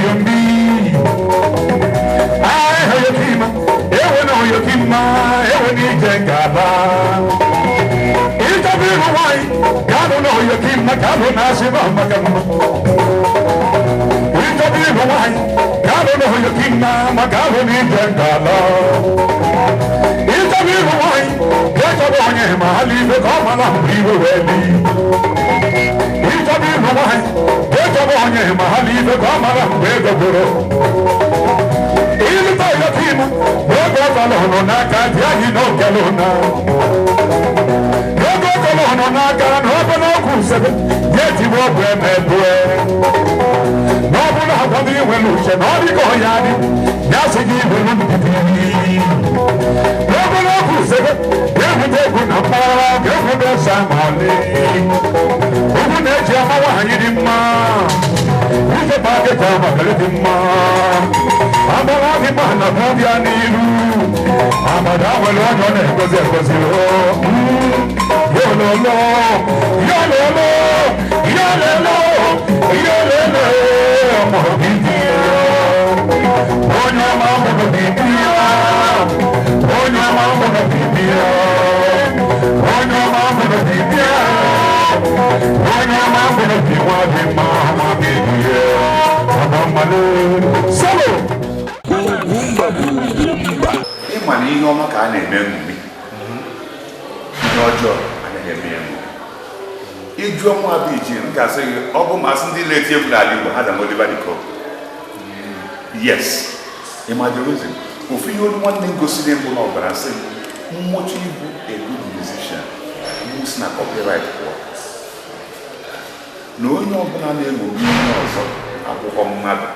yombi. Ai oyokima, ewe no oyokima, ewe ni jengaba. Itabiru wai, galo no oyokima, galo nasiba makama. Itabiru wai, galo no oyokima, magalo ni jengaba. Itabiru wai, galo onye mahali be kamala iwe weli. Itabiru wai, galo onye mahali be kamala iwe goro. Ilita yakima, gogo kalono naka diahi no kalona. Gogo kalono naka no bono kusebe, yeti wo bwe mebwe. No bula habadi welushe no bikoyani, yasigi welundidi. Gogo no kusebe, yehude kunapa, yehude samali. Ugune jama wahayidima, uje pake jama kalidima. Amala mana kubya niru, amada welo nyone gozi gozi o. Yololo, yololo, yololo, yololo, mobidia. Onya mama mobidia, onya mama mobidia, onya mama mobidia, onya mama mobidia, mama mobidia. Solo. Ịma na ihe ọma ka a na-eme emume, ihe ọjọọ anaghị eme emume. Ịjụọ mụ abụ iji m ga-asị gị ọ bụ masị ndị na-eti egwu n'ala Igbo ha zama Oliver De Coque. Yes, ịma the reason. Ofu ihe olu nwanne m gosiri mbụ na ọbara sị m mmụcha ịbụ a good musician mụ si na copyright pụọ na onye ọbụla na-eṅomi onye ọzọ akwụkwọ mmadụ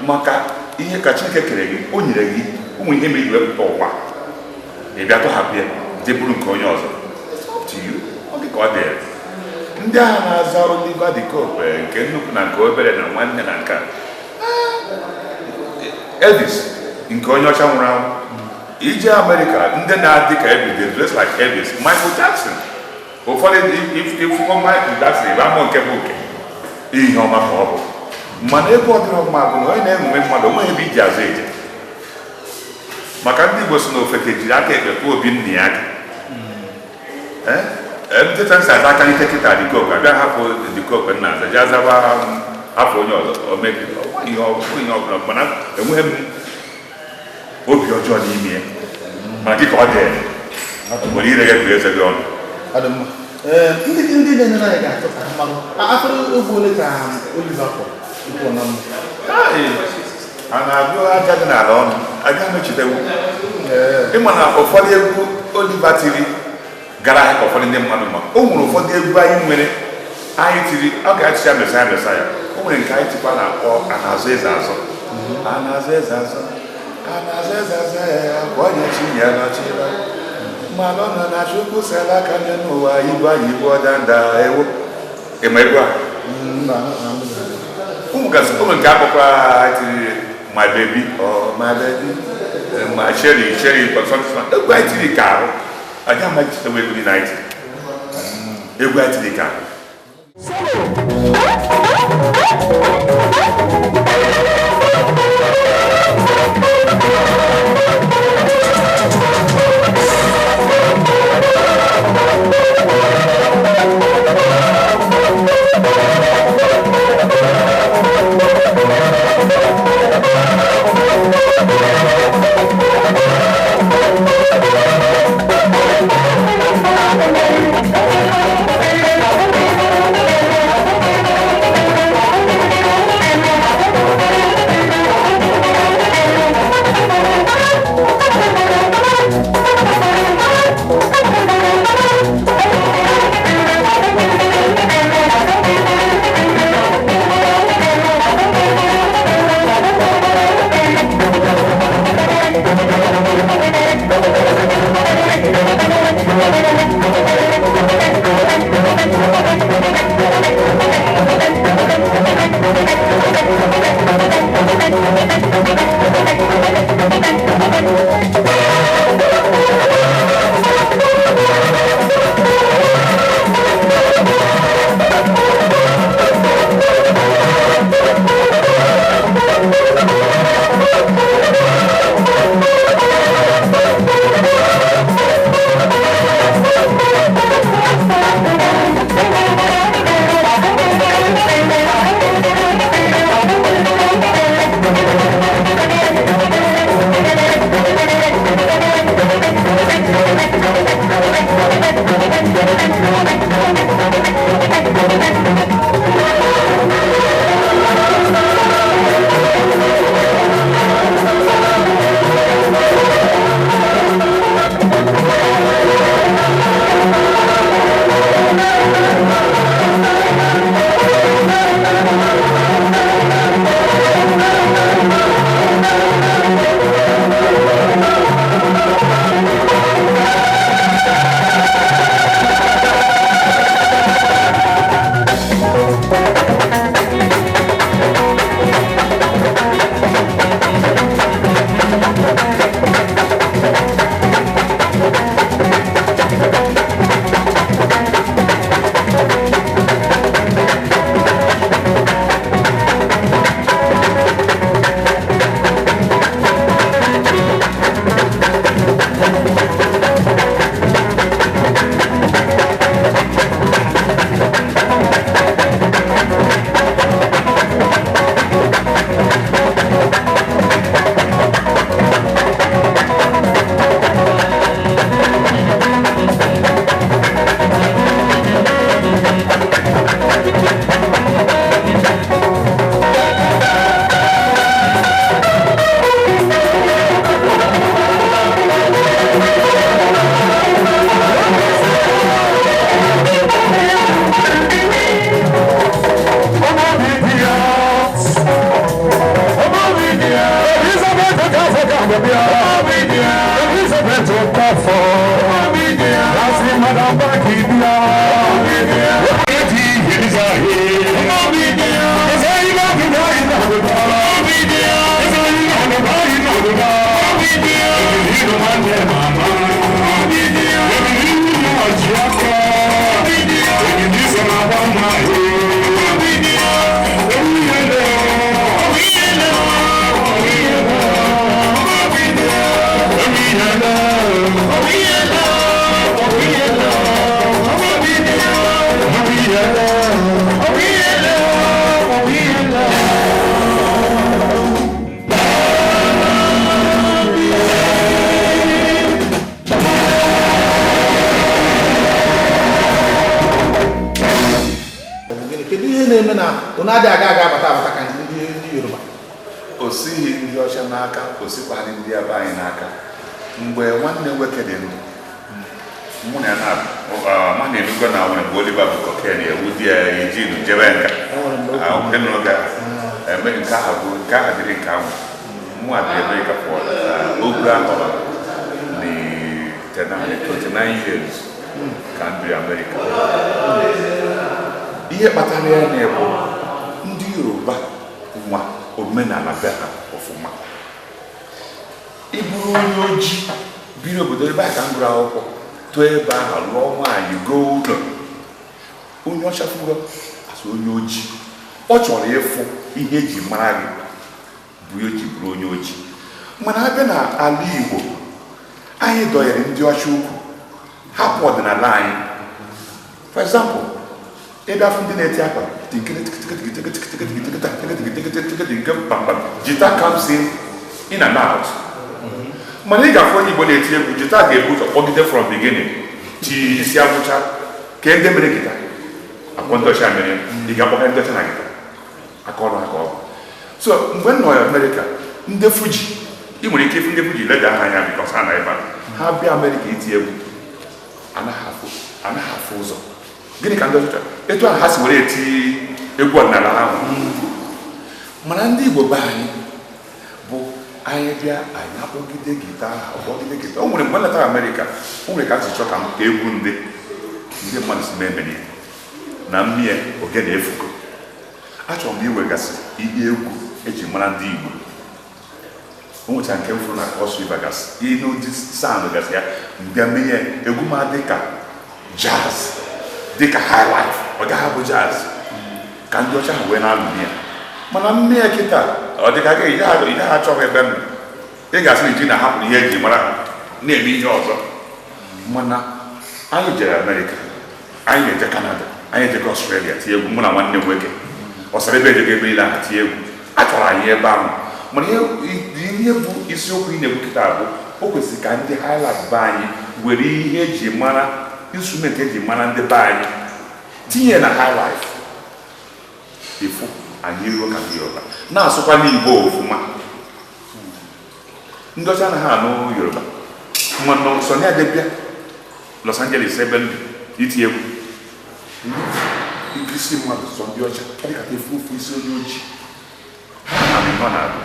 maka ihe ka Chineke kere gị o nyere gị ụmụ ihe mere iji wepụta ụwa ị bịa tọhapụ ya jee bụrụ nke onye ọzọ. It's up to you. Ọ dị ka ọ dịrị ndị agha na-aza Oliver De Coque nke nnukwu na nke obere na nwanne na nke Elvis nke onye ọcha nwụrụ anwụ. Ije Amerịka ndị na-adị ka Elvis, they dress like Elvis, Michael Jackson. Ụfọdụ ịfụkọ Michael Jackson ebe amụ nke bụ nke ihe ọma ka ọ bụ, mana ebe ọ dịrọ mma bụ na onye na-emume mmadụ onweghị ebe iji azụ eje. Maka ndị Igbo si na ofeke jiri aka ekpe kpụọ obi nna ya aka. Ndị tansi aza aka n'ike kịta De Coque abịa hapụ De Coque nna aza ji azaba afọ onye ọzọ o mebiri ihe ọbụla, mana enweghị m obi ọjọọ n'ime ya. Mana gị ka ọ dị nwere ire gị eze gị ọnụ. Ndị na-enyere anyị ga-achọ ka mmanụ afọrọ egwu ole ka Oliver kpọrọ? A na-agụ aja dị n'ala ọnụ aga mechitewu. Ịma na ụfọdụ egwu Oliver tiri gara ahịa ka ụfọdụ ndị mmadụ ma o nwere ụfọdụ egwu anyị nwere anyị tiri ọ ga-achị ya mesaya mesaya. O nwere nke anyị tikwa na-akpọ a na-azụ eze azọ, a na-azụ eze azọ, a na-azụ eze azọ ya ka onye chi ya nọchila mmanụ nọ na Chukwu sela aka nye n'ụwa igwe anyị igwe ọdanda ewo. Ịma egwu a ụmụ gasị ụmụ nke akpọkwa tiri my baby or my baby my cherry cherry but something egwu anyị tiri ka ahụ anyị amaghị chitewe egwu dị na anyị tiri egwu anyị tiri ka ahụ. Thank you. Okafor. Asị Madam Baki bịa. Eti Elisa ye. Eze ina gida ina gida. Eze ina gida ina gida. Ebili nwanne mama. Ebili nwunye ọchịaka. Ebili so na agba mma ye. Gịnị, kedu ihe na-eme na ụnụ adịghị aga aga abata abata ka ndị Yoruba? O sighi ndị ọcha n'aka, o sikwaghị ndị ebe anyị n'aka. Mgbe nwanne nwoke dị ndụ, mụ na ya na-abụ ma na-enugo na nwere mgbe Oliver bụ koken ewu di ya ejinu jebe nka. Enwere mgbe o Ah, oke n'oge ahụ eme nke ahụ bụ nke ahụ dịrị nke ahụ. Mụ a dị Amerịka pụọ oge ahụ na 29 years ka m biri Amerịka. Ihe kpatara ya na-ebu ndị Yoruba nwa omenala be ha ọfụma. Ị bụrụ onye ojii biri obodo ebe a ka m gụrụ akwụkwọ, tụọ ebe ahụ, lụọ nwaanyị, goo ụlọ, onye ọcha fụgo asụ onye ojii, ọ chọrọ ịfụ ihe eji mara gị bụ ihe o ji bụrụ onye ojii. Mana abịa na ala Igbo, anyị dọnyere ndị ọcha ukwu, hapụ ọdịnala anyị. For example, ebe afọ ndị na-eti akwa, guitar comes in and out. Mana ị ga-afụ onye Igbo na-eti egwu, guitar ga-ebu ụzọ kpọgide from beginning chi isi agwụcha. Ka ndị mere guitar akwọ ndị ọcha mere, ị ga-akpọga ndị ọcha na guitar aka ọrụ ha ka ọ bụ. So mgbe m nọ Amerịka, ndị Fuji, ị nwere ike ịfụ ndị Fuji leda ha anya because ha na ebe a. Ha bịa Amerịka iti egwu, anaghị afụ ụzọ. Gịnị ka ndị ọcha chọrọ? Etu ahụ ha si were eti egwu ọdịnala ahụ. Mana ndị Igbo be anyị bụ anyị bịa, anyị akpọgide guitar ahụ, akpọgide guitar. O nwere mgbe m letara Amerịka, o nwere ka m si chọọ ka m ka egwu ndị mmadụ si mee emere na mmie ogene efugo. Achọrọ m iwegasị ihe egwu eji mara ndị Igbo. O nwechara nke m fụrụ na Cross River gasị, ihe n'ụdị sound gasị ya, mbịa mee ya egwu ma dị ka jazz, dị ka high life. Ọ gaghị abụ jazz ka ndị ọcha ahụ wee na-alụ ya. Mana mmee kịta, ọ dị ka gị ị gaghị achọghị ebe m nọ. Ị ga-asị na iji na-ahapụ ihe eji mara ha na-eme ihe ọzọ. Mana anyị jere Amerịka, anyị eje Kanada, anyị ejego Ọstrelia tie egwu. Mụ na nwanne m nwoke ọsara ebe ejego ebe niile ahụ tie egwu. A chọrọ anyị ebe ahụ. Mana ihe bụ isiokwu ị na-ekwu kịta bụ o kwesịrị ka ndị highlife be anyị were ihe eji mara instrument eji mara ndị be anyị tinye na highlife. Ịfụ anyị ruo ka ndị Yoruba na-asụkwa n'Igbo ofụma. Ndị ọcha anaghị anụ Yoruba, mana Sunny Ade bịa Los Angeles ebe m bi iti egwu, isi mmadụ sọ ndị ọcha ọ dịka efu ofu isi onye ojii ha na nọ na-abụ.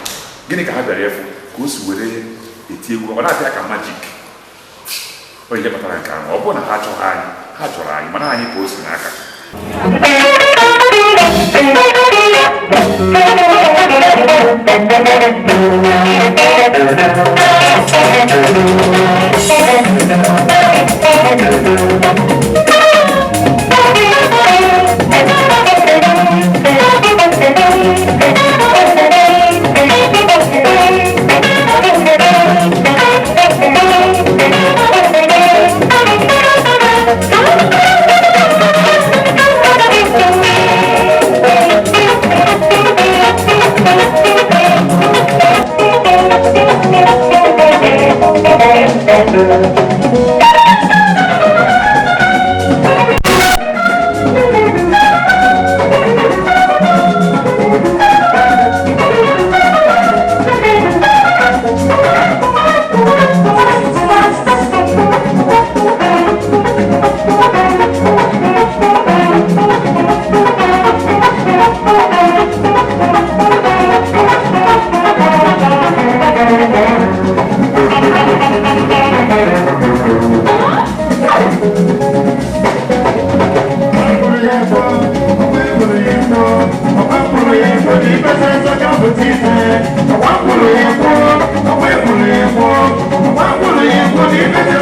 Gịnị ka ha bịara ịfụ? Ka o si were eti egwu, ọ na-abịa ka magic. Onye ihe kpatara nke ahụ, ọ bụrụ na ha achọghị anyị, ha chọrọ anyị, mana anyị ka o si n'aka. Thank you. Thank you.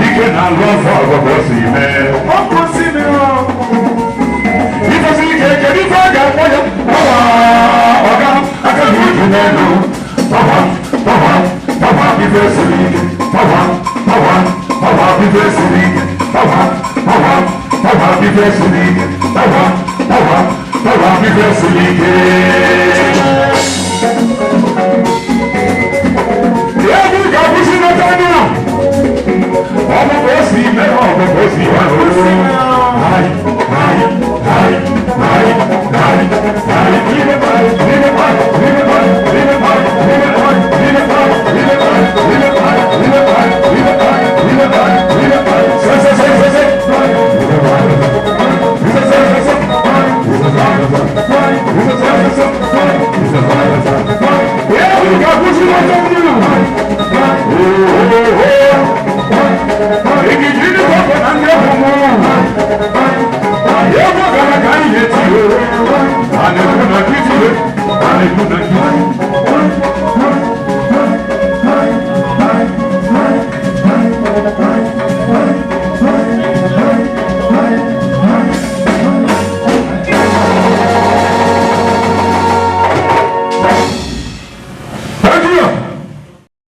Ike na-alụ ọzọ ọgọgọ si mee. Ifesi ike, kedu ife a ga-akpọ ya? Pawa, ọga, aka na uju n'elu. Pawa, pawa, pawa, ife siri ike. Pawa, pawa, pawa, ife siri ike. Pawa, pawa, pawa, ife siri ike. Pawa, pawa, pawa, ife siri ike. Egwu ga-akwụsị n'aka anyị. Ọ bụ ka o si mee, ọ bụ ka o si mee. Hai, hai, hai, hai, hai, hai. Ihe hai, ihe hai, ihe hai, ihe hai, ihe hai, ihe hai, ihe hai, ihe hai, ihe hai, ihe hai, ihe hai, ihe hai. Se, se, se, se, se. Ihe hai. Se, se, se, se. Ihe hai. Se, se, se, se. Ihe hai. Egwu ga-akwụsị n'aka anyị. Oh, oh, oh. Igijini kọkọ na ndị ọhụrụ egwu gara ka anyị eti. A na-ekwu na nkịtị, a na-ekwu na